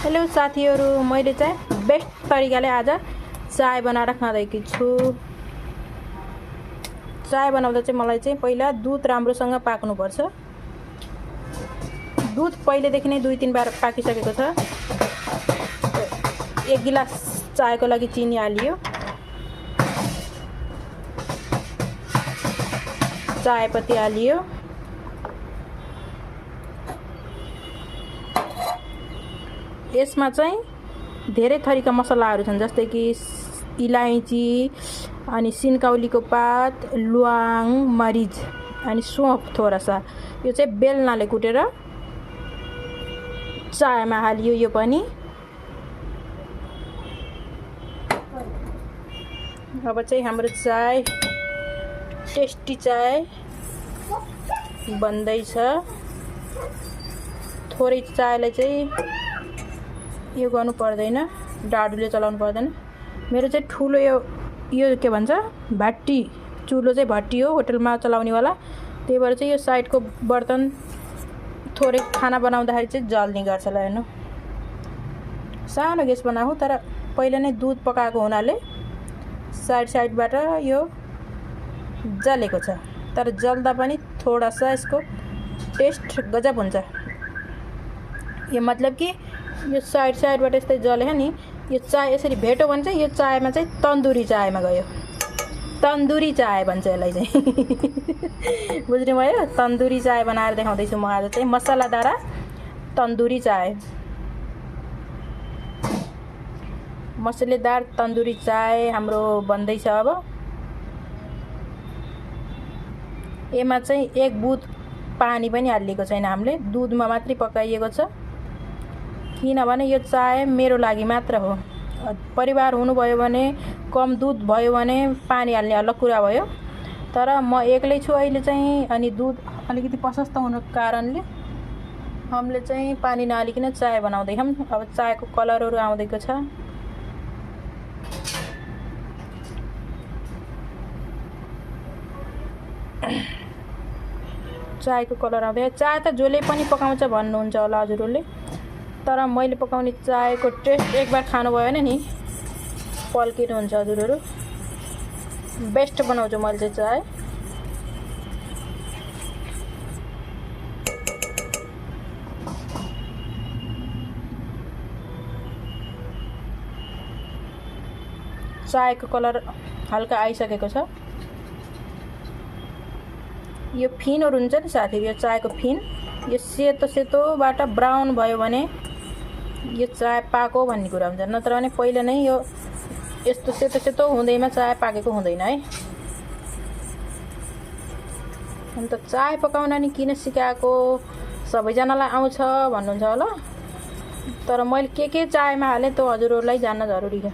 Hello साथीहरु, मैले चाहिँ बेस्ट तरिकाले आज चाय बनाएर खाँदैकी छु। चाय बनाउँदा चाहिँ मलाई चाहिँ पहिला दुध राम्रोसँग पाक्नुपर्छ। दुध पहिलेदेखि नै 2-3 बार पाकिसकेको छ। 1 गिलास चायको लागि चिनी हालियो। चायपत्ती हालियो। यसमा चाहिँ धेरै थरीका मसलाहरू छन्, जस्तै कि इलायची अनि सिनकौलीको पात, ल्वाङ, मरिच अनि सौंफ थोड़ा सा। यो चाहिँ बेलनाले कुटेर चायमा हालियो। यो पनि अब चाहिँ हाम्रो चाय, टेस्टी चाय बन्दैछ। थोरै चायलाई चाहिँ यो गर्नु पर्दैन, डाडुले चलाउनु पर्दैन। मेरो चाहिँ ठुलो यो के भन्छ भट्टी, चुलो चाहिँ भट्टी हो, होटलमा चलाउने वाला। त्यही भएर चाहिँ यो साइडको बर्तन थोरै खाना बनाउँदाखेरि चाहिँ जल्ने गर्छ। ल हेर्नु, सानो ग्यास बनाऊ, तर पहिले नै दुध पकाएको हुनाले साइडबाट यो जलेको छ। तर जल्दा पनि थोड़ा सा यसको टेस्ट गजब हुन्छ। यो मतलब कि यो साइडबाट यस्तै जल्यो नि, यो चाय यसरी भेट्यो भने चाहिँ यो चायमा चाहिँ तन्दुरी चायमा गयो। तन्दुरी चाय भन्छ यसलाई चाहिँ। बुझ्नुभयो? तन्दुरी चाय बनाएर देखाउँदैछु म आज चाहिँ, मसलादार तन्दुरी चाय। मसलेदार तन्दुरी चाय हाम्रो बन्दैछ। अब यसमा चाहिँ 1 बुँद पानी पनि हालिएको छैन, हामीले दुधमा मात्रै पकाइएको छ। किनभने यो चाय मेरो लागि मात्र हो। परिवार हुनुभयो भने, कम दुध भयो भने पानी हाल्ने अलग कुरा भयो। तर म एक्लै छु अहिले चाहिँ, अनि दुध अलिकति प्रशस्त हुनुको कारणले हामीले चाहिँ पानी नहालिकन चाय बनाउँदैछौँ। अब चायको कलरहरू आउँदैको छ। चायको कलर आउँदै। चाय त जसले पनि पकाउँछ भन्नुहुन्छ होला हजुरहरूले, तर मैले पकाउने चायको टेस्ट एक बार खानुभयो भने नि पल्किनुहुन्छ हजुरहरू। बेस्ट बनाउँछु मैले चाहिँ चाय। चायको कलर हल्का आइसकेको छ। यो फिनहरू हुन्छ नि साथी, यो चायको फिन, यो सेतोबाट ब्राउन भयो भने यो चाय पाको भन्ने कुरा हुन्छ। नत्र भने पहिला नै यो यस्तो सेतो हुँदैमा चाय पाकेको हुँदैन है। अन्त चाय पकाउन नि किन सिकाएको, सबैजनालाई आउँछ भन्नुहुन्छ होला, तर मैले के चायमा हालेँ त्यो हजुरहरूलाई जान्न जरुरी छ।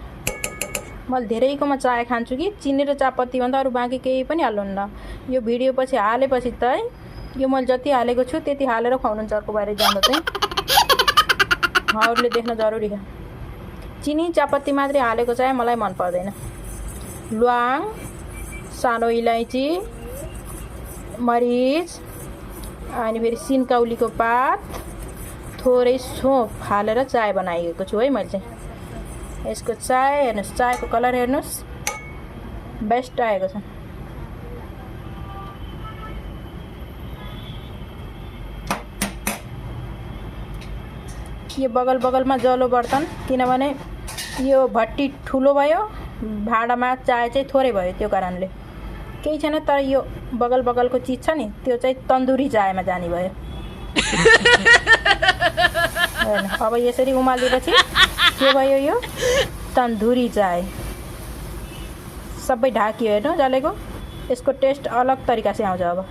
मैले धेरैकोमा चाय खान्छु कि चिनी र चापत्ती भन्दा अरू बाँकी केही पनि हाल्नुहुन्न। यो भिडियो पछि हालेपछि त यो मैले जति हालेको छु त्यति हालेर खुवाउनुहुन्छ अर्को बारे जाँदा चाहिँ, उहाँहरूले देख्न जरुरी छ। चिनी चापत्ती मात्रै हालेको चाय मलाई मन पर्दैन। ल्वाङ, सानो इलायची, मरिच अनि फेरि सिनकौलीको पात, थोरै सौंफ हालेर चाय बनाइएको छु है मैले चाहिँ। यसको चाय हेर्नुहोस्, चायको कलर हेर्नुहोस्, बेस्ट आएको छ। यो बगलमा जलो बर्तन, किनभने यो भट्टी ठुलो भयो, भाँडामा चाय चाहिँ थोरै भयो, त्यो कारणले केही छैन। तर यो बगलको चिज छ नि, त्यो चाहिँ तन्दुरी चायमा जाने भयो। अब यसरी उमालेपछि के भयो, यो तन्दुरी चाय सबै ढाकियो। हेर्नु जलेको, यसको टेस्ट अलग तरिका से आउँछ। अब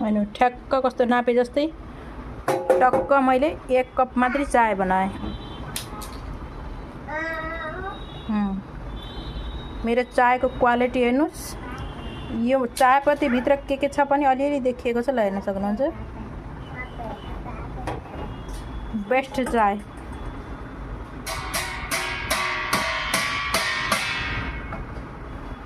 अनि ठ्याक्क कस्तो नापे जस्तै टक्क मैले 1 कप मात्रै चाय बनाएँ। मेरो चायको क्वालिटी हेर्नुस्। यो चायपत्ती भित्र के छ पनि अलिअलि देखिएको छ, ल हेर्न सक्नुहुन्छ। बेस्ट चाय।